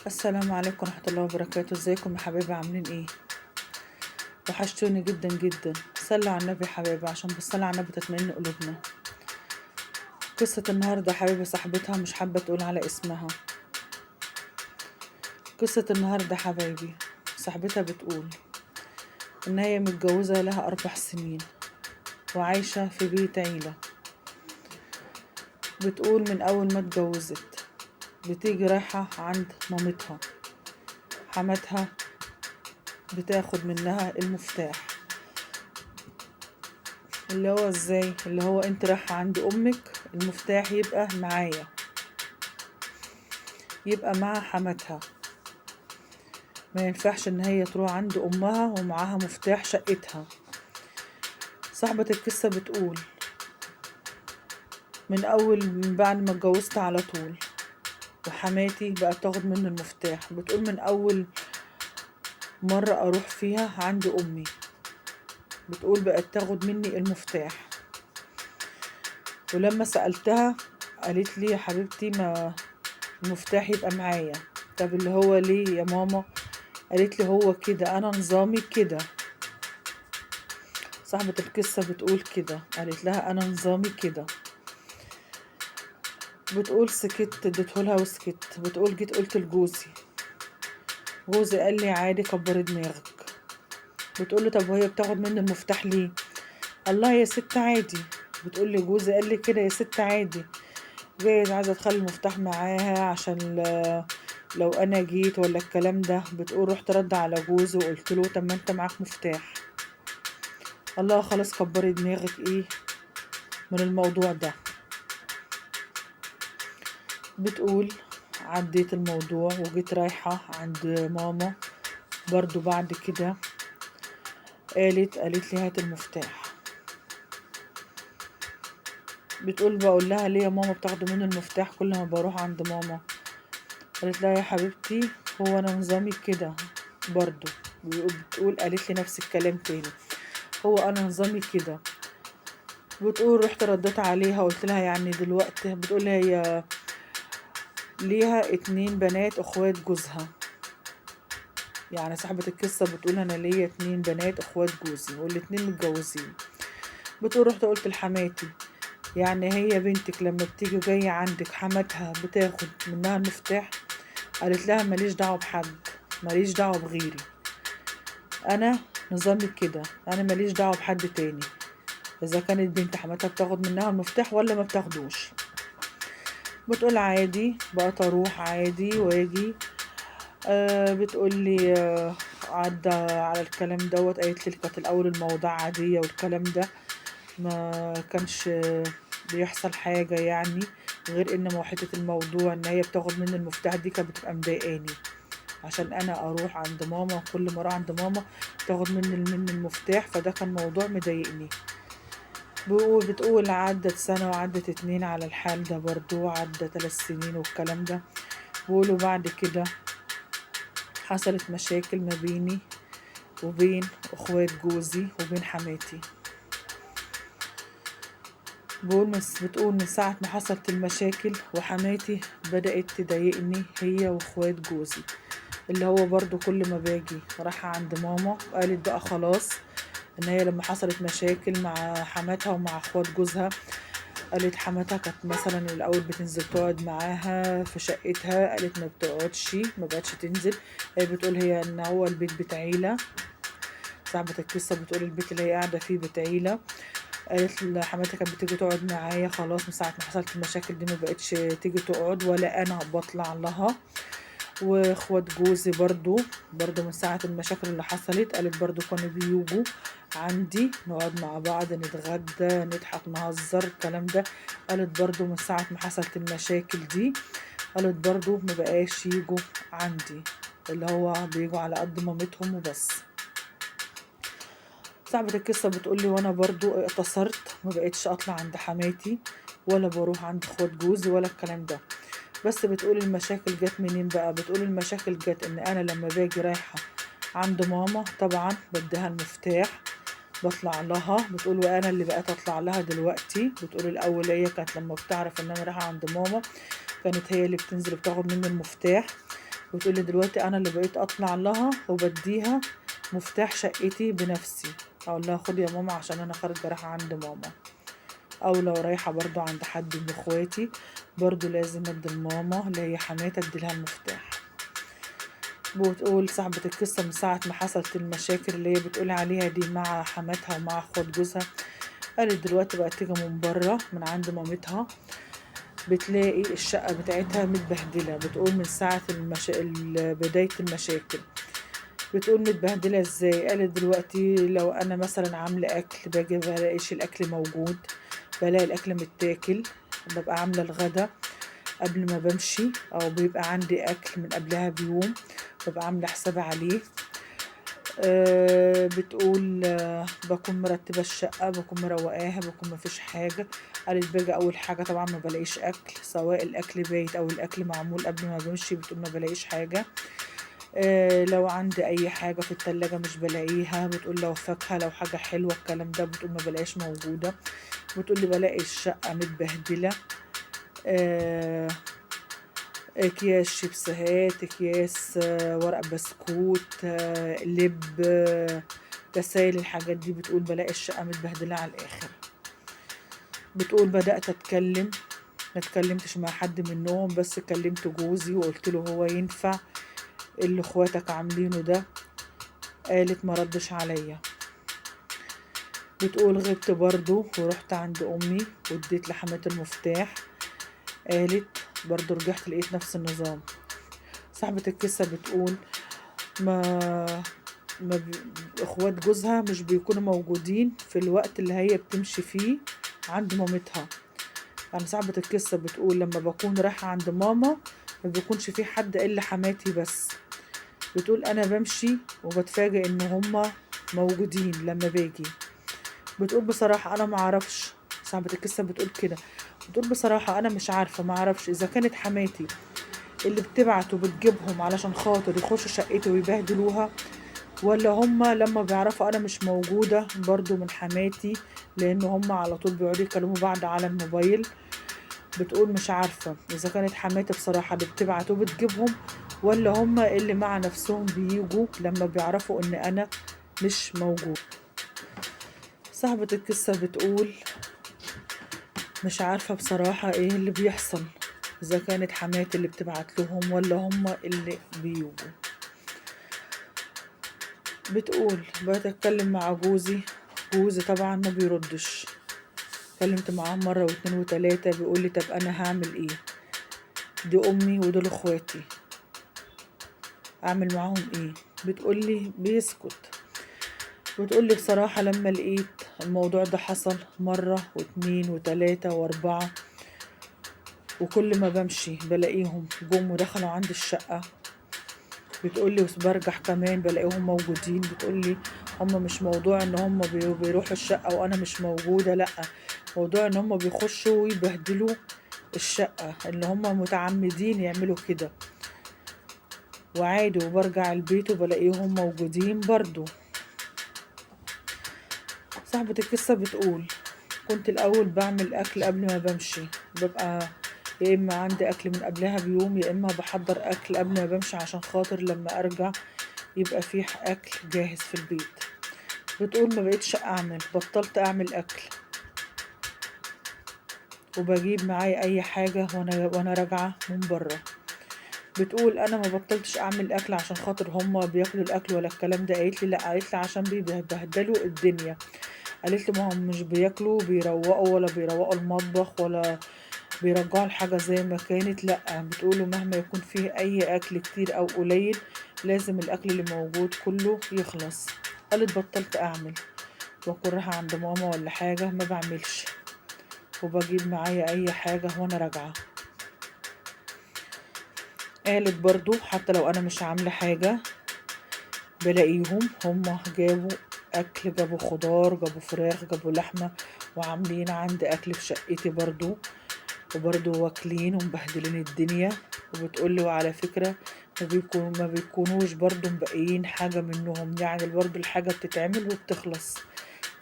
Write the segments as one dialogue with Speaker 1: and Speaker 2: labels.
Speaker 1: السلام عليكم ورحمة الله وبركاته. ازيكم يا حبايبي؟ عاملين ايه؟ وحشتوني جدا جدا. صلوا على النبي يا حبايبي، عشان بالصلاة على النبي تطمئن قلوبنا. قصة النهاردة يا حبايبي صاحبتها مش حابة تقول على اسمها. قصة النهاردة يا حبايبي صاحبتها بتقول ان هي متجوزة لها 4 سنين وعايشة في بيت عيلة. بتقول من اول ما اتجوزت بتيجي رايحة عند مامتها، حماتها بتاخد منها المفتاح، اللي هو ازاي؟ اللي هو انت رايحة عند امك المفتاح يبقى معايا، يبقى مع حماتها. ما ينفعش ان هي تروح عند امها ومعاها مفتاح شقتها. صاحبة القصة بتقول من بعد ما اتجوزت على طول وحماتي بقت تاخد منه المفتاح. بتقول من اول مرة اروح فيها عند امي بتقول بقت تاخد مني المفتاح. ولما سألتها قالت لي يا حبيبتي ما المفتاح يبقى معايا. طب اللي هو ليه يا ماما؟ قالت لي هو كده، انا نظامي كده. صاحبة القصة بتقول كده، قالت لها انا نظامي كده. بتقول سكت، اديتهولها وسكت. بتقول جيت قلت لجوزي، جوزي قال لي عادي كبري دماغك. بتقول له طب وهي بتاخد مني المفتاح ليه؟ الله يا ست عادي. بتقول لي جوزي قال لي كده يا ست عادي، جايز عايزه تخلي المفتاح معاها عشان لو انا جيت ولا الكلام ده. بتقول رحت رد على جوزي وقلت له طب ما انت معاك مفتاح. الله خلاص كبري دماغك ايه من الموضوع ده. بتقول عديت الموضوع وجيت رايحة عند ماما برضو بعد كده، قالت لي هات المفتاح. بتقول بقول لها ليه يا ماما بتاخدوا مني المفتاح كل ما بروح عند ماما؟ قالت لها يا حبيبتي هو انا نظامي كده برضو. بتقول قالت لي نفس الكلام تاني، هو انا نظامي كده. بتقول رحت رديت عليها قلت لها يعني دلوقتي، بتقول هي ليها 2 بنات اخوات جوزها، يعني صاحبة القصة بتقول انا ليا 2 بنات اخوات جوزي والاتنين متجوزين. بتقول رحت قلت لحماتي يعني هي بنتك لما بتيجي جاية عندك حماتها بتاخد منها المفتاح؟ قالت لها ماليش دعوة بحد، ماليش دعوة بغيري، انا نظامي كده، انا ماليش دعوة بحد تاني اذا كانت بنت حماتها بتاخد منها المفتاح ولا ما بتاخدوش. بتقول عادي بقيت اروح عادي واجي. بتقول لي عدى على الكلام دوت. قالت لي كانت الاول الموضوع عادية والكلام ده ما كانش بيحصل حاجة، يعني غير ان حتة الموضوع ان هي بتاخد مني المفتاح دي كانت بتبقى مضايقاني، عشان انا اروح عند ماما كل ما اروح عند ماما تاخد مني المفتاح، فده كان موضوع مضايقني. بتقول عدت سنة وعدت 2 على الحال ده برضو، عدى 3 سنين والكلام ده. بيقولوا بعد كده حصلت مشاكل ما بيني وبين اخوات جوزي وبين حماتي. بتقول من ساعة ما حصلت المشاكل وحماتي بدأت تضايقني هي واخوات جوزي، اللي هو برضو كل ما باجي رايحة عند ماما. قالت بقى خلاص ان هي لما حصلت مشاكل مع حماتها ومع اخوات جوزها، قالت حماتها كانت مثلا الاول بتنزل تقعد معاها في شقتها، قالت ما بتقعدش، ما بقتش تنزل. هي بتقول هي ان هو البيت بيت عيلة، صاحبة القصة بتقول البيت اللي هي قاعدة فيه بيت عيلة. قالت لحماتها كانت بتيجي تقعد معايا، خلاص من ساعة ما حصلت المشاكل دي ما بقتش تيجي تقعد ولا انا بطلع لها. واخوات جوزي برضو من ساعة المشاكل اللي حصلت قالت برضو كانوا بيوجوا عندي نقعد مع بعض نتغدى نضحك نهزر الكلام ده. قالت برضو من ساعة ما حصلت المشاكل دي قالت برضو ما بقاش يجوا عندي، اللي هو بيجوا على قد مامتهم وبس. صاحبة القصة بتقولي وانا برضو اقتصرت، ما بقتش اطلع عند حماتي ولا بروح عند اخوات جوزي ولا الكلام ده. بس بتقول المشاكل جت منين بقى؟ بتقول المشاكل جت ان انا لما باجي رايحة عند ماما طبعا بديها المفتاح بطلع لها. بتقول وانا اللي بقيت اطلع لها دلوقتي. بتقول الاول هي كانت لما بتعرف ان انا رايحة عند ماما كانت هي اللي بتنزل وبتاخد مني المفتاح. بتقولي دلوقتي انا اللي بقيت اطلع لها وبديها مفتاح شقتي بنفسي، اقول لها خدي يا ماما عشان انا خارجه رايحة عند ماما، او لو رايحة برضو عند حد من اخواتي برضو لازم ادي لماما اللي هي حماتي ادي لها المفتاح. بتقول صاحبة القصة من ساعة ما حصلت المشاكل اللي هي بتقول عليها دي مع حماتها ومع اخوات جوزها، قالت دلوقتي بقت تيجي من بره من عند مامتها بتلاقي الشقة بتاعتها متبهدلة. بتقول من ساعة بداية المشاكل. بتقول متبهدلة ازاي؟ قالت دلوقتي لو انا مثلا عاملة اكل باجي بلاقيش الاكل موجود، بلاقي الاكل متاكل، ببقى عاملة الغدا قبل ما بمشي، او بيبقى عندي اكل من قبلها بيوم ببقى عاملة حسابي عليه. بتقول بكون مرتبة الشقة، بكون مروقاها، بكون مفيش حاجة. قالت باجي أول حاجة طبعا ما بلاقيش أكل، سواء الأكل بايت أو الأكل معمول قبل ما بمشي، بتقول ما بلاقيش حاجة. لو عندي أي حاجة في التلاجة مش بلاقيها، بتقول لو فاكهة لو حاجة حلوة الكلام ده بتقول ما بلاقيش موجودة. بتقول لي بلاقي الشقة متبهدلة، اكياس شيبسات، اكياس ورق بسكوت، لب، تسالي، الحاجات دي. بتقول بلاقي الشقة متبهدلة على الاخر. بتقول بدأت اتكلم، ما اتكلمتش مع حد منهم، بس كلمت جوزي وقلت له هو ينفع اللي اخواتك عاملينه ده؟ قالت ما ردش عليا. بتقول غبت برضو ورحت عند امي واديت لحماتي المفتاح، قالت برضو رجعت لقيت نفس النظام. صاحبة القصة بتقول ما ما اخوات جوزها مش بيكونوا موجودين في الوقت اللي هي بتمشي فيه عند مامتها. يعني صاحبة القصة بتقول لما بكون رايحة عند ماما ما بيكونش في حد الا حماتي بس. بتقول انا بمشي وبتفاجئ ان هما موجودين لما باجي. بتقول بصراحة انا ما اعرفش، صاحبة القصة بتقول كده، بتقول بصراحة انا مش عارفة، ما اعرفش اذا كانت حماتي اللي بتبعت وبتجيبهم علشان خاطر يخشوا شقتي ويبهدلوها، ولا هما لما بيعرفوا انا مش موجودة برضو من حماتي، لان هما على طول بيقعدوا يكلموا بعض على الموبايل. بتقول مش عارفة اذا كانت حماتي بصراحة اللي بتبعت وبتجيبهم، ولا هما اللي مع نفسهم بيجوا لما بيعرفوا ان انا مش موجود. صاحبة القصة بتقول مش عارفة بصراحة ايه اللي بيحصل، اذا كانت حماتي اللي بتبعت لهم ولا هما اللي بيجوا. بتقول بتكلم مع جوزي، جوزي طبعا ما بيردش، اتكلمت معاه مرة واتنين وتلاتة، بيقولي طب انا هعمل ايه، دي امي ودول اخواتي، اعمل معاهم ايه؟ بتقولي بيسكت. بتقولي بصراحة لما لقيت الموضوع ده حصل مرة واتنين وتلاتة واربعة، وكل ما بمشي بلاقيهم جم ودخلوا عند الشقة. بتقولي برجع كمان بلاقيهم موجودين. بتقولي هم مش موضوع ان هم بيروحوا الشقة وانا مش موجودة، لا، موضوع ان هم بيخشوا ويبهدلوا الشقة، ان هم متعمدين يعملوا كده. وعادي وبرجع البيت وبلاقيهم موجودين برضو. صاحبة القصة بتقول كنت الأول بعمل أكل قبل ما بمشي، ببقى يا إما عندي أكل من قبلها بيوم، يا إما بحضر أكل قبل ما بمشي عشان خاطر لما أرجع يبقى فيه أكل جاهز في البيت. بتقول ما بقيتش أعمل، بطلت أعمل أكل، وبجيب معايا أي حاجة وأنا راجعة من برا. بتقول أنا ما بطلتش أعمل أكل عشان خاطر هما بياكلوا الأكل ولا الكلام ده، قالت لي لا، قالت لي عشان بيبهدلوا الدنيا، قالت لي ما هم مش بياكلوا بيروقوا ولا بيروقوا المطبخ ولا بيرجعوا الحاجة زي ما كانت، لا، بتقولوا مهما يكون فيه أي أكل كتير أو قليل لازم الأكل اللي موجود كله يخلص. قالت بطلت أعمل، واكون رايحة عند ماما ولا حاجة ما بعملش، وبجيب معايا أي حاجة وأنا راجعة. قالت برضو حتى لو أنا مش عاملة حاجة بلاقيهم هما جابوا أكل، جابوا خضار، جابوا فراخ، جابوا لحمة، وعاملين عندي أكل في شقتي برضو، وبرضو واكلين ومبهدلين الدنيا. وبتقولي وعلى فكرة ما بيكونوش برضو مبقيين حاجة منهم، يعني برضو الحاجة بتتعمل وبتخلص،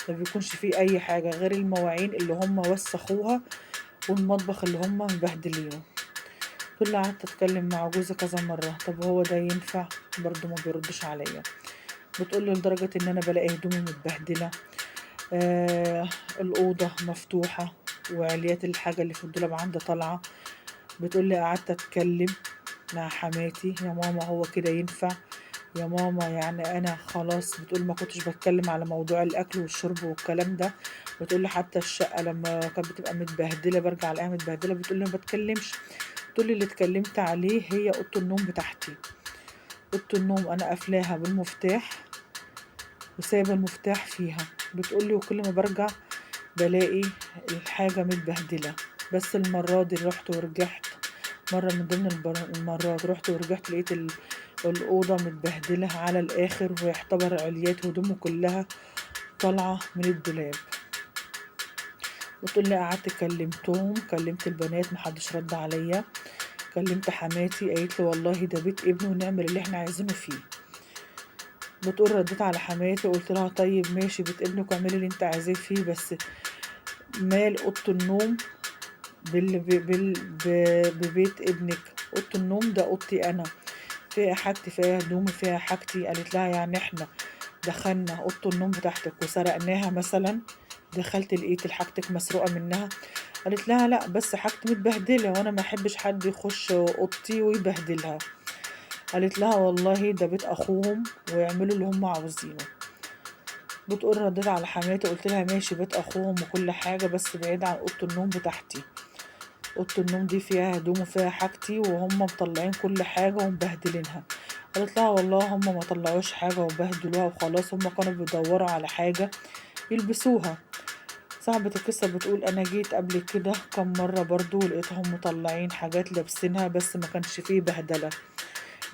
Speaker 1: ما بيكونش فيه أي حاجة غير المواعين اللي هم وسخوها والمطبخ اللي هم مبهدلينه. بتقول قعدت اتكلم مع جوزي كذا مرة، طب هو ده ينفع؟ برضو ما بيردش عليا. بتقول لدرجة ان انا بلاقي هدومي متبهدلة، الأوضة مفتوحة وعليات الحاجة اللي في الدولاب عندي طالعة. بتقول لي قعدت اتكلم مع حماتي، يا ماما هو كده ينفع يا ماما؟ يعني انا خلاص. بتقول ما كنتش بتكلم على موضوع الاكل والشرب والكلام ده. بتقول لي حتى الشقة لما كانت بتبقى متبهدله برجع الاقيها متبهدله. بتقول لي ما بتكلمش. بتقول لي اللي اتكلمت عليه هي اوضة النوم بتاعتي، اوضة النوم انا قافلاها بالمفتاح وسايبه المفتاح فيها. بتقول لي وكل ما برجع بلاقي الحاجة متبهدله. بس المرة دي رحت ورجعت، مرة من ضمن المرات رحت ورجعت لقيت الأوضة متبهدلة على الآخر، ويعتبر عليات هدومه كلها طالعة من الدولاب. بتقول لي قعدت كلمتهم، كلمت البنات محدش رد عليا، كلمت حماتي قالت لي والله ده بيت ابنه ونعمل اللي احنا عايزينه فيه. بتقول رديت على حماتي وقلت لها طيب ماشي بيت ابنك واعملي اللي انت عايزاه فيه، بس مال اوضة النوم ببيت ابنك؟ اوضة النوم ده اوضتي انا، فيها حاجتي، فيها هدومي، فيها حاجتي. قالت لها يعني احنا دخلنا اوضة النوم بتاعتك وسرقناها مثلا؟ دخلت لقيت حاجتك مسروقه منها؟ قالت لها لا، بس حاجتي متبهدله وانا ما احبش حد يخش اوضتي ويبهدلها. قالت لها والله ده بيت اخوهم ويعملوا اللي هم عاوزينه. بتقول رديت على حماتي قلت لها ماشي بيت اخوهم وكل حاجة، بس بعيد عن اوضة النوم بتاعتي، اوضة النوم دي فيها هدوم وفيها حاجتي وهم مطلعين كل حاجة ومبهدلينها. قالت لها والله هم ما طلعوش حاجة وبهدلوها وخلاص، هم كانوا بيدوروا على حاجة يلبسوها. صاحبة القصة بتقول انا جيت قبل كده كم مرة برضو لقيتهم مطلعين حاجات لابسينها، بس ما كانش فيه بهدله،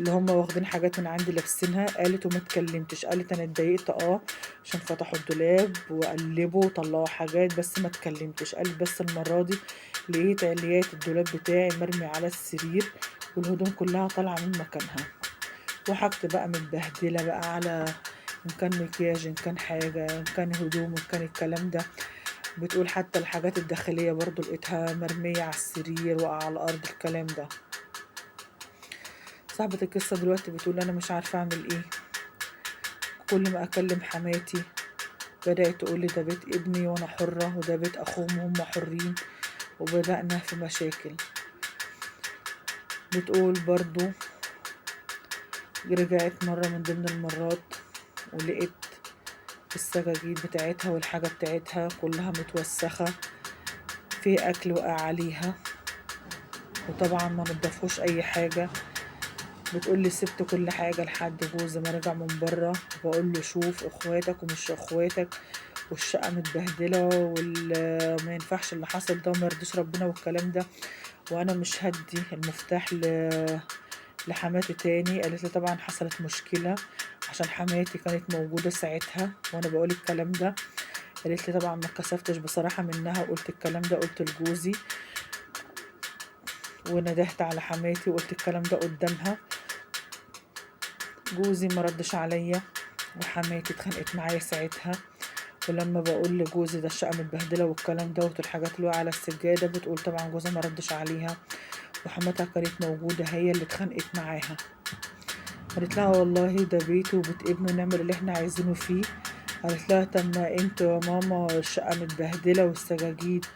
Speaker 1: اللي هم واخدين حاجات من عندي لابسينها. قالت وما اتكلمتش، قالت انا اتضايقت عشان فتحوا الدولاب وقلبوا وطلعوا حاجات، بس ما اتكلمتش. قالت بس المرة دي لقيت عليات الدولاب بتاعي مرمي على السرير والهدوم كلها طالعه من مكانها، وحاجتي بقى متبهدله بقى، على ان كان مكياج ان كان حاجة ان كان هدوم ان كان الكلام ده. بتقول حتى الحاجات الداخلية برضو لقيتها مرمية على السرير وعلى الارض الكلام ده. صاحبة القصة دلوقتي بتقول أنا مش عارفة أعمل إيه، كل ما أكلم حماتي بدأت تقولي ده بيت ابني وأنا حرة، وده بيت أخوهم وهم حرين، وبدأنا في مشاكل. بتقول برضو رجعت مرة من ضمن المرات ولقيت السجاجيد بتاعتها والحاجة بتاعتها كلها متوسخة، في أكل وقع عليها، وطبعا ما نضفوش أي حاجة. بتقولي سبت كل حاجة لحد جوزي ما رجع من برا، بقول له شوف اخواتك ومش اخواتك، والشقة متبهدلة وما ينفعش اللي حصل ده وما يرضيش ربنا والكلام ده، وانا مش هدي المفتاح لحماتي تاني. قالت لي طبعا حصلت مشكلة عشان حماتي كانت موجودة ساعتها وانا بقول الكلام ده. قالت لي طبعا ما اتكسفتش بصراحة منها وقلت الكلام ده، قلت لجوزي وندهت على حماتي وقلت الكلام ده قدامها. جوزي ما ردش عليا وحماتي اتخانقت معايا ساعتها. ولما بقول لجوزي ده الشقة متبهدله والكلام ده والحاجات اللي على السجادة، بتقول طبعا جوزها ما ردش عليها وحماتها كانت موجودة هي اللي اتخانقت معاها. قالت لها والله ده بيتي وبيت ابنه نعمل اللي احنا عايزينه فيه. قالت لها طب ما انتوا يا ماما الشقة متبهدله والسجاجيد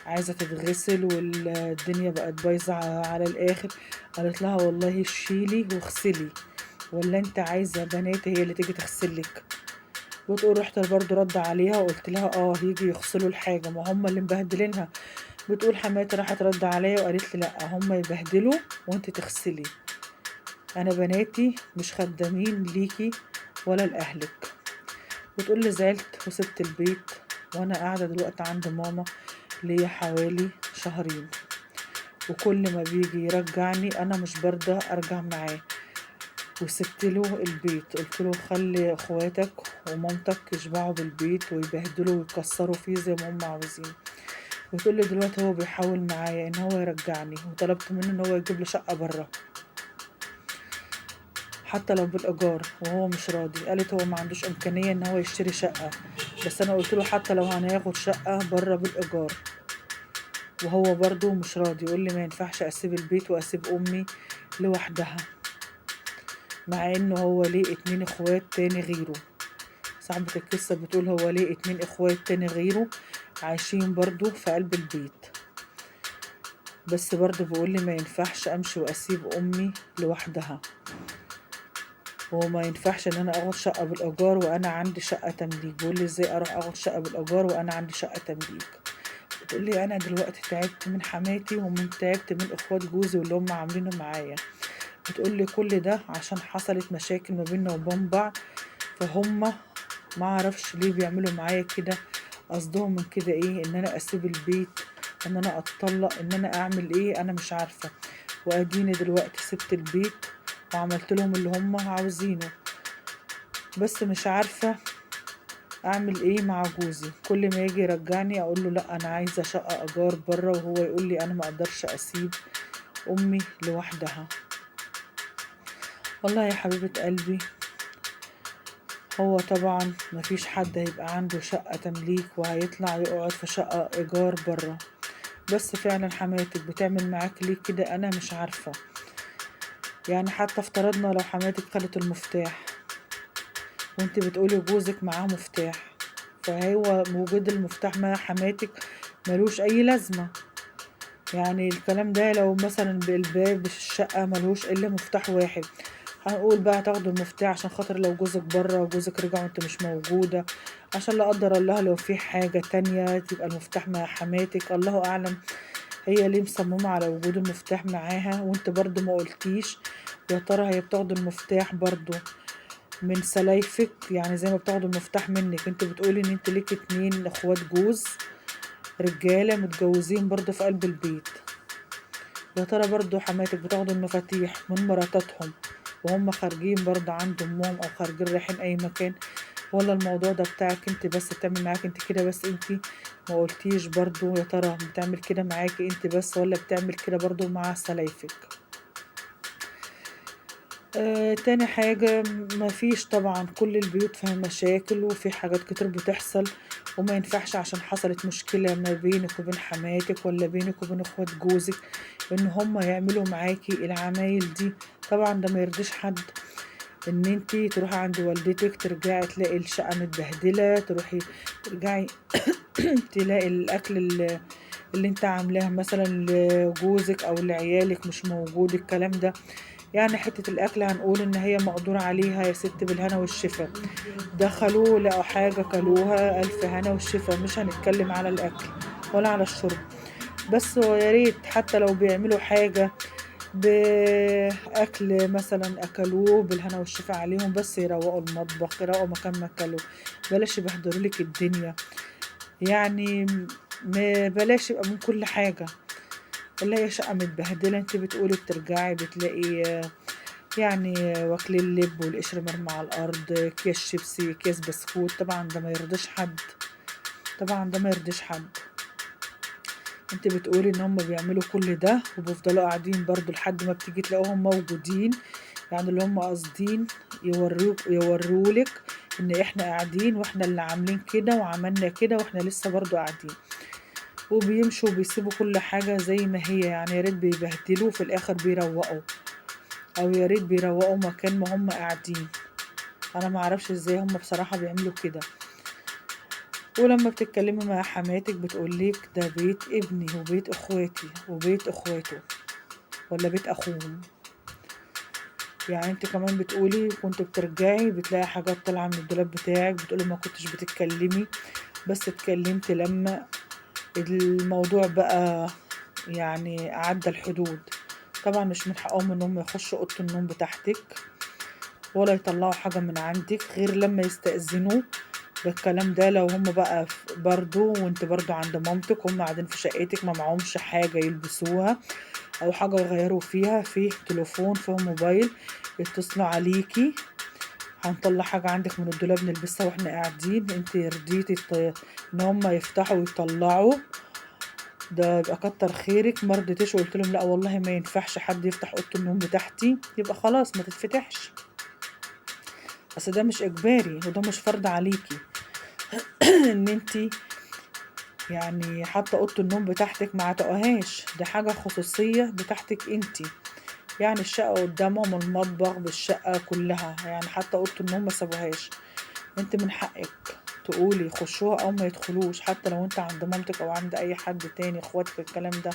Speaker 1: عايزه تتغسل والدنيا بقت بايظة على الاخر. قالت لها والله شيلي واغسلي، ولا انت عايزه بناتي هي اللي تيجي تغسلك؟ بتقول رحت برضو رد عليها وقلت لها هيجي يغسلوا الحاجة، ما هم اللي مبهدلينها. بتقول حماتي راحت رد عليا وقالت لي لا، هم يبهدلوا وانت تغسلي، انا بناتي مش خدامين ليكي ولا لاهلك. بتقول لي زعلت وسبت البيت، وانا قاعدة دلوقتي عند ماما ليا حوالي شهرين، وكل ما بيجي يرجعني انا مش برضى ارجع معاه، وسبت له البيت. قلت له خلي اخواتك ومامتك يشبعوا بالبيت ويبهدلوا ويكسروا فيه زي ما هم عاوزين. بتقول لي دلوقتي هو بيحاول معايا ان هو يرجعني، وطلبت منه ان هو يجيب لي شقه بره حتى لو بالايجار، وهو مش راضي. قالت هو ما عندوش امكانية ان هو يشتري شقه، بس انا قلت له حتى لو هناخد شقه بره بالايجار. وهو برضو مش راضي، يقول لي ما ينفعش اسيب البيت واسيب امي لوحدها، مع انه هو ليه 2 اخوات تاني غيره. صاحبة القصة بتقول هو ليه 2 اخوات تاني غيره عايشين برضو في قلب البيت، بس برضو بيقول لي ما ينفعش امشي واسيب امي لوحدها، وما ينفعش ان انا اخد شقة بالايجار وانا عندي شقة تمليك. بيقول لي ازاي اروح اخد شقة بالايجار وانا عندي شقة تمليك؟ بتقول لي انا دلوقتي تعبت من حماتي ومن تعبت من اخوات جوزي واللي هم عاملينه معايا. بتقول لي كل ده عشان حصلت مشاكل ما بيننا وبين بعض، فهم ما اعرفش ليه بيعملوا معايا كده، قصدهم من كده ايه؟ ان انا اسيب البيت، ان انا اتطلق، ان انا اعمل ايه؟ انا مش عارفة. واديني دلوقتي سبت البيت وعملت لهم اللي هم عاوزينه، بس مش عارفة اعمل ايه مع جوزي. كل ما يجي يرجعني اقول له لا انا عايزة شقة ايجار بره، وهو يقول لي انا ما اقدرش اسيب امي لوحدها. والله يا حبيبة قلبي، هو طبعا مفيش حد هيبقى عنده شقة تمليك وهيطلع يقعد في شقة ايجار بره، بس فعلا حماتك بتعمل معاك ليه كده؟ انا مش عارفة. يعني حتى افترضنا لو حماتك خدت المفتاح وانت بتقولي جوزك معاه مفتاح، فهو وجود المفتاح مع حماتك ملوش اي لازمة. يعني الكلام ده لو مثلا بالباب الشقة ملوش الا مفتاح واحد، هنقول بقى تاخدوا المفتاح عشان خاطر لو جوزك بره وجوزك رجع وانت مش موجودة، عشان لا قدر الله لو في حاجة تانية تبقى المفتاح مع حماتك. الله اعلم هي ليه مصممة على وجود المفتاح معاها، وانت برضو ما قلتيش يا ترى هي بتاخد المفتاح برضو من سلايفك، يعني زي ما بتاخد المفتاح منك. انت بتقولي ان انت ليك 2 اخوات جوز رجالة متجوزين برضو في قلب البيت، يا ترى برضو حماتك بتاخد المفاتيح من مراتاتهم وهم خارجين برضو عند امهم او خارجين رايحين اي مكان، ولا الموضوع ده بتاعك انت بس بتعمل معاك انت كده بس؟ انت ما قلتيش برضو يا ترى بتعمل كده معاكي انت بس ولا بتعمل كده برضو مع سلايفك؟ تاني حاجة، مفيش طبعا كل البيوت فيها مشاكل وفي حاجات كتير بتحصل، وما ينفعش عشان حصلت مشكلة ما بينك وبين حماتك ولا بينك وبين اخوات جوزك ان هم يعملوا معاكي العمايل دي. طبعا ده ما يرضيش حد ان انتي تروحي عند والدتك ترجعي تلاقي الشقة متبهدلة، تروحي ترجعي تلاقي الاكل اللي انت عاملاه مثلا لجوزك او لعيالك مش موجود، الكلام ده. يعني حتة الاكل هنقول ان هي مقدور عليها يا ست بالهنا والشفا، دخلوا لقوا حاجة كلوها الف هنا والشفا، مش هنتكلم على الاكل ولا على الشرب. بس يا ريت حتى لو بيعملوا حاجة باكل مثلا اكلوه بالهنا والشفا عليهم، بس يروقوا المطبخ، يروقوا مكان ما اكلوا، بلاش يبهدلوا لك الدنيا. يعني بلاش يبقى من كل حاجة اللي هي شقة متبهدلة. انت بتقولي بترجعي بتلاقي يعني واكل اللب والقشر مرمى على الارض، اكياس شيبسي، اكياس بسكوت، طبعا ده ما يرضيش حد، طبعا ده ما يرضيش حد. انت بتقولي ان هم بيعملوا كل ده وبيفضلوا قاعدين برضو لحد ما بتيجي تلاقوهم موجودين، يعني اللي هم قاصدين يورولك ان احنا قاعدين واحنا اللي عاملين كده وعملنا كده واحنا لسه برضو قاعدين، وبيمشوا وبيسيبوا كل حاجة زي ما هي. يعني يا ريت بيبهدلوا في الاخر بيروقوا، او يا ريت بيروقوا مكان ما هم قاعدين. انا ما اعرفش ازاي هم بصراحة بيعملوا كده. ولما بتتكلمي مع حماتك بتقوليك ده بيت ابني وبيت اخواتي وبيت اخواته ولا بيت اخوهم. يعني انت كمان بتقولي كنت بترجعي بتلاقي حاجات طالعه من الدولاب بتاعك، بتقولي ما كنتش بتتكلمي، بس اتكلمت لما الموضوع بقى يعني عدى الحدود. طبعا مش من حقهم ان هم يخشوا اوضه النوم بتاعتك ولا يطلعوا حاجه من عندك غير لما يستأذنوا بالكلام ده. لو هم بقى برضو وانت برضو عند مامتك، هم قاعدين في شقتك ما معهمش حاجه يلبسوها او حاجه يغيروا فيها، فيه تليفون فيه موبايل يتصلوا عليكي، هنطلع حاجه عندك من الدولاب نلبسها واحنا قاعدين. انت رضيتي ان هم يفتحوا ويطلعوا، ده يبقى كتر خيرك. ما رضيتيش وقلت لهم لا والله ما ينفعش حد يفتح اوضه النوم بتاعتي، يبقى خلاص ما تتفتحش. بس ده مش اجباري وده مش فرض عليكي ان انتي يعني حتى أوضة النوم بتاعتك ما عتقوهاش، دي حاجة خصوصية بتاعتك انتي. يعني الشقة قدامهم المطبخ بالشقة كلها، يعني حتى أوضة النوم ما سابوهاش. انت من حقك تقولي يخشوها او ما يدخلوش، حتى لو انت عند مامتك او عند اي حد تاني اخواتك الكلام ده،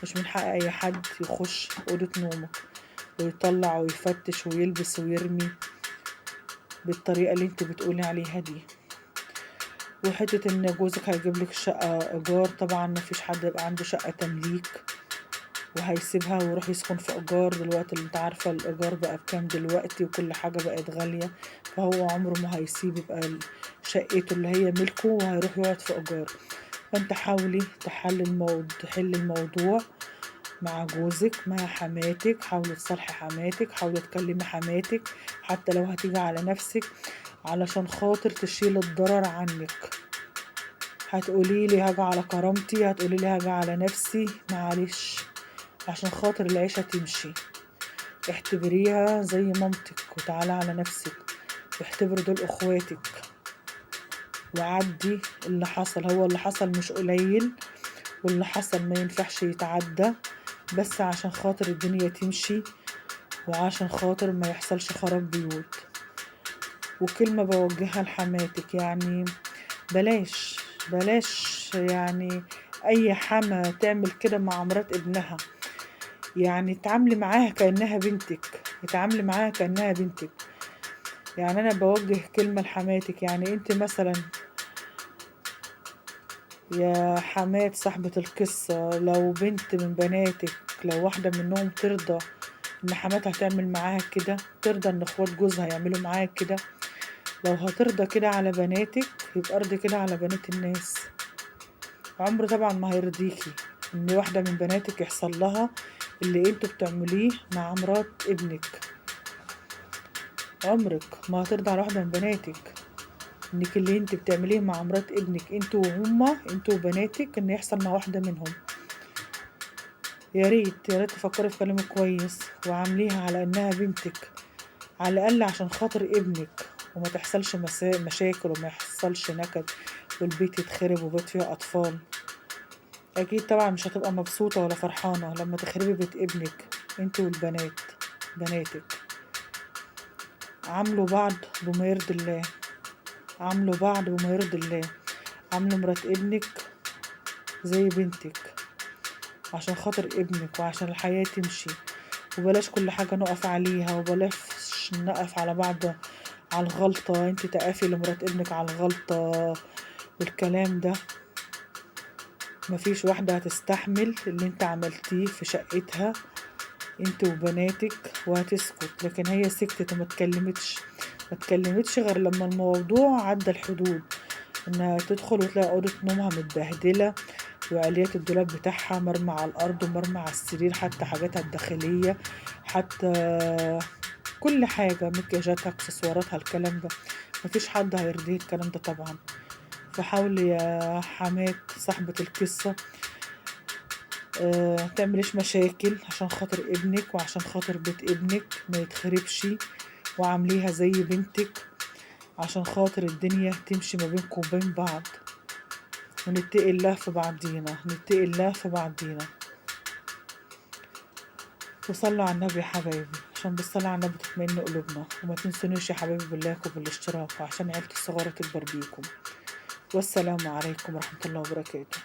Speaker 1: مش من حق اي حد يخش اوضة نومك ويطلع ويفتش ويلبس ويرمي بالطريقة اللي انت بتقولي عليها دي. وحتة ان جوزك هيجيب لك شقة ايجار، طبعا ما فيش حد يبقى عنده شقة تمليك وهيسيبها ويروح يسكن في ايجار دلوقتي، اللي انت عارفة الايجار بقى بكام دلوقتي وكل حاجة بقت غالية، فهو عمره ما هيسيب يبقى شقته اللي هي ملكه وهيروح يقعد في ايجار. فانت حاولي تحل الموضوع مع جوزك، مع حماتك، حاولي تصالحي حماتك، حاولي تكلمي حماتك حتى لو هتيجي على نفسك علشان خاطر تشيل الضرر عنك. هتقولي لي هاجي على كرامتي، هتقولي لي هاجي على نفسي، معلش عشان خاطر العيشة تمشي. اعتبريها زي مامتك وتعالى على نفسك، واعتبري دول اخواتك، وعدي اللي حصل. هو اللي حصل مش قليل، واللي حصل ما ينفعش يتعدى، بس عشان خاطر الدنيا تمشي وعشان خاطر ما يحصلش خراب بيوت. وكلمة بوجهها لحماتك، يعني بلاش بلاش يعني اي حما تعمل كده مع مرات ابنها، يعني اتعاملي معاها كأنها بنتك، اتعاملي معاها كأنها بنتك. يعني انا بوجه كلمة لحماتك، يعني انت مثلا يا حمات صاحبة القصة، لو بنت من بناتك، لو واحدة منهم ترضى ان حماتها تعمل معاها كده، ترضى ان اخوات جوزها يعملوا معاها كده، لو هترضى كده على بناتك يبقى ارضي كده على بنات الناس. عمره طبعا ما هيرضيكي ان واحدة من بناتك يحصل لها اللي انتوا بتعمليه مع مرات ابنك، عمرك ما هترضى على واحدة من بناتك انك اللي انت بتعمليه مع مرات ابنك انتوا وهما، انتوا وبناتك، ان يحصل مع واحدة منهم. يا ريت يا ريت تفكري في كلامك كويس وعامليها على انها بنتك، على الاقل عشان خاطر ابنك، وما تحصلش مشاكل وما يحصلش نكد والبيت يتخرب وبيت فيه اطفال. اكيد طبعا مش هتبقى مبسوطة ولا فرحانة لما تخربي بيت ابنك انت والبنات بناتك. عاملوا بعض بما يرضي الله، عاملوا بعض بما يرضي الله، عاملوا مرات ابنك زي بنتك عشان خاطر ابنك وعشان الحياة تمشي. وبلاش كل حاجة نقف عليها، وبلاش نقف على بعض على الغلطة، انت تقفي لمرات ابنك على الغلطة والكلام ده. مفيش واحدة هتستحمل اللي انت عملتيه في شقتها انت وبناتك وهتسكت، لكن هي سكتت وما اتكلمتش، ما اتكلمتش غير لما الموضوع عدى الحدود، انها تدخل وتلاقي اوضة نومها متبهدلة وعلية الدولاب بتاعها مرمى على الارض ومرمى على السرير، حتى حاجاتها الداخلية، حتى كل حاجة، مكياجاتها، اكسسواراتها، الكلام ده مفيش حد هيرضيه الكلام ده طبعا. فحاولي يا حمات صاحبة القصة تعمليش مشاكل عشان خاطر ابنك وعشان خاطر بيت ابنك ما يتخربش، وعامليها زي بنتك عشان خاطر الدنيا تمشي ما بينكم وبين بعض، ونتقي الله في بعضينا، نتقي الله في بعضينا. وصلوا على النبي يا حبايبي، عشان بالصلاة على النبي تطمئن قلوبنا. وما تنسونيش يا حبايبي باللايك وبالاشتراك، وعشان عيلتي الصغيرة تكبر بيكم. والسلام عليكم ورحمة الله وبركاته.